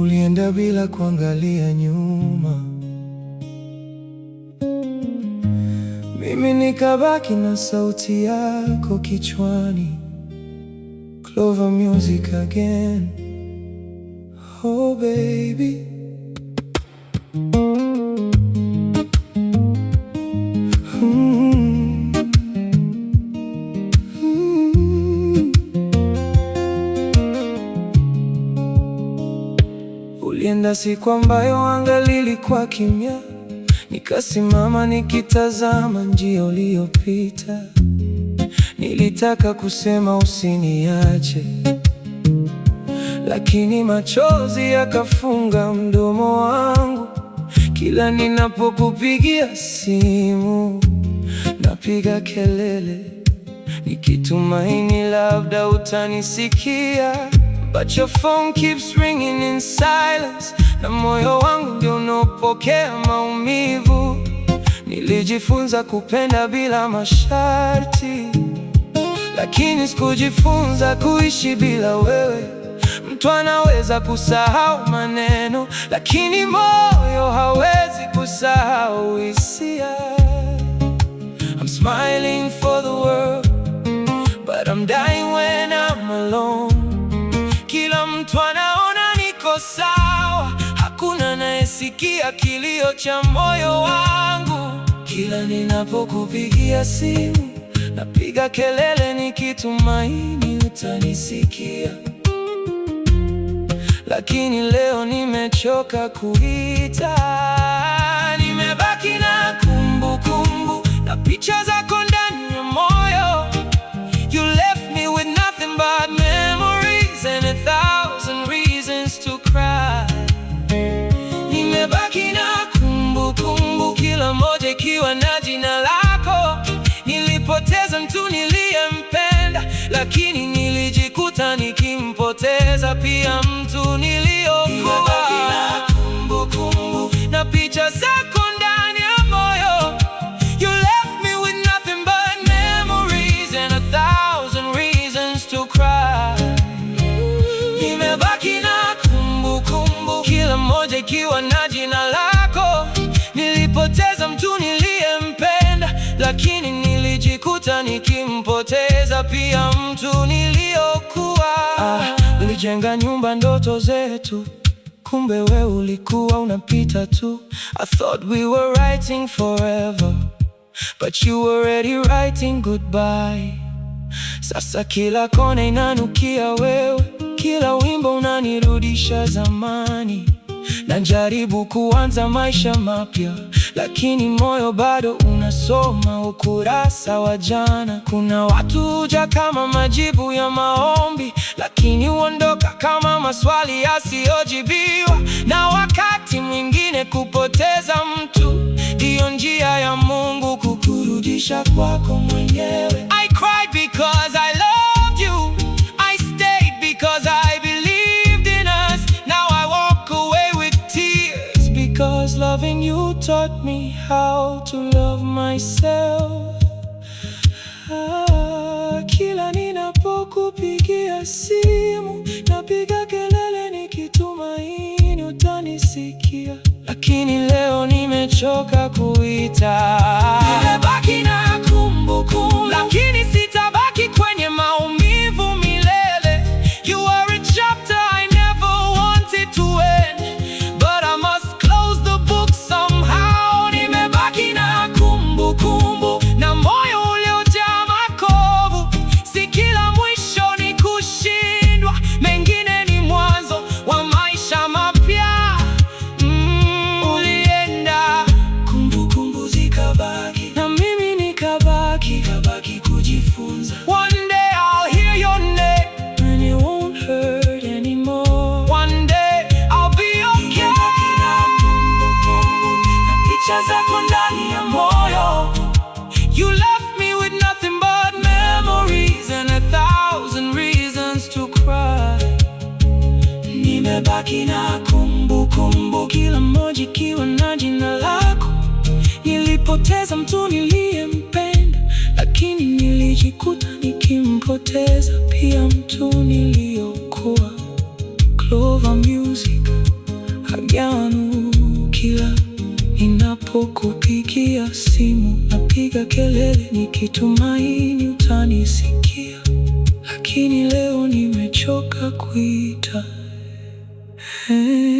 Ulienda bila kuangalia nyuma, mimi nikabaki na sauti yako kichwani. Clover music again. Oh baby. Mm. Ulienda siku ambayo anga lilikuwa kimya, nikasimama nikitazama njia uliyopita. Nilitaka kusema usiniache, lakini machozi yakafunga mdomo wangu. Kila ninapokupigia simu napiga kelele, nikitumaini labda utanisikia. But your phone keeps ringing in silence, na moyo wangu ndio unaopokea maumivu. Nilijifunza kupenda bila masharti, lakini sikujifunza kuishi bila wewe. Mtu anaweza kusahau maneno, lakini moyo hawezi kusahau hisia. I'm smiling for the world, but I'm dying when I'm alone. Kila mtu anaona niko sawa, hakuna anayesikia kilio cha moyo wangu. Kila ninapokupigia simu, napiga kelele nikitumaini utanisikia, lakini leo nimechoka kuita. Nimebaki na kumbukumbu na picha zako ndani ya moyo. You left me with nothing but memories and a thousand reasons to cry. Nimebaki na kumbukumbu, kila moja ikiwa na jina lako. Nilipoteza mtu niliyempenda, lakini nilijikuta nikimpoteza pia mtu niliyokuwa. Na kumbukumbu na picha zako ndani ya moyo. You left me with nothing but memories and a thousand reasons to cry. Nimebaki na kumbukumbu, kila moja ikiwa na jina lako. Nilipoteza mtu niliyempenda, lakini nilijikuta nikimpoteza pia mtu niliyokuwa. Ah, nilijenga nyumba ndoto zetu, kumbe we ulikuwa unapita tu. I thought we were writing forever, but you were already writing goodbye. Sasa kila kona inanukia wewe, kila wimbo unanirudisha zamani. Najaribu kuanza maisha mapya, lakini moyo bado unasoma ukurasa wa jana. Kuna watu huja kama majibu ya maombi, lakini huondoka kama maswali yasiyojibiwa. Na wakati mwingine kupoteza mtu ndiyo njia ya Mungu kukurudisha kwako mwenyewe. I cried because I loved you. I stayed because I believed in us. Now I walk away with tears because loving you taught me how to love myself. Ah, kila ninapokupigia simu napiga kelele nikitumaini utanisikia, lakini leo nimechoka kuita. Nimebaki na kumbukumbu, lakini sitabaki kwenye maumivu milele. You are a chapter I never wanted to end, but I must close the book somehow. Nimebaki na kumbukumbu na moyo uliojaa makovu. Si kila mwisho ni kushindwa, mengine ni mwanzo wa maisha mapya. Ulienda, kumbukumbu zikabaki, na mimi nikabaki, kabaki kujifunza. One day I'll hear your name and it won't hurt anymore. One day I'll be okay. Na picha zako ndani ya moyo. You left me with nothing but memories and a thousand reasons to cry. Nimebaki na kumbukumbu, kila moja ikiwa na jina lako. Nilipoteza mtu niliyempenda, lakini nilijikuta nikimpoteza pia mtu niliyokuwa. Clover Music. Music again. Kila ninapokupigia simu napiga kelele nikitumaini utanisikia, lakini leo nimechoka kuita. Hey.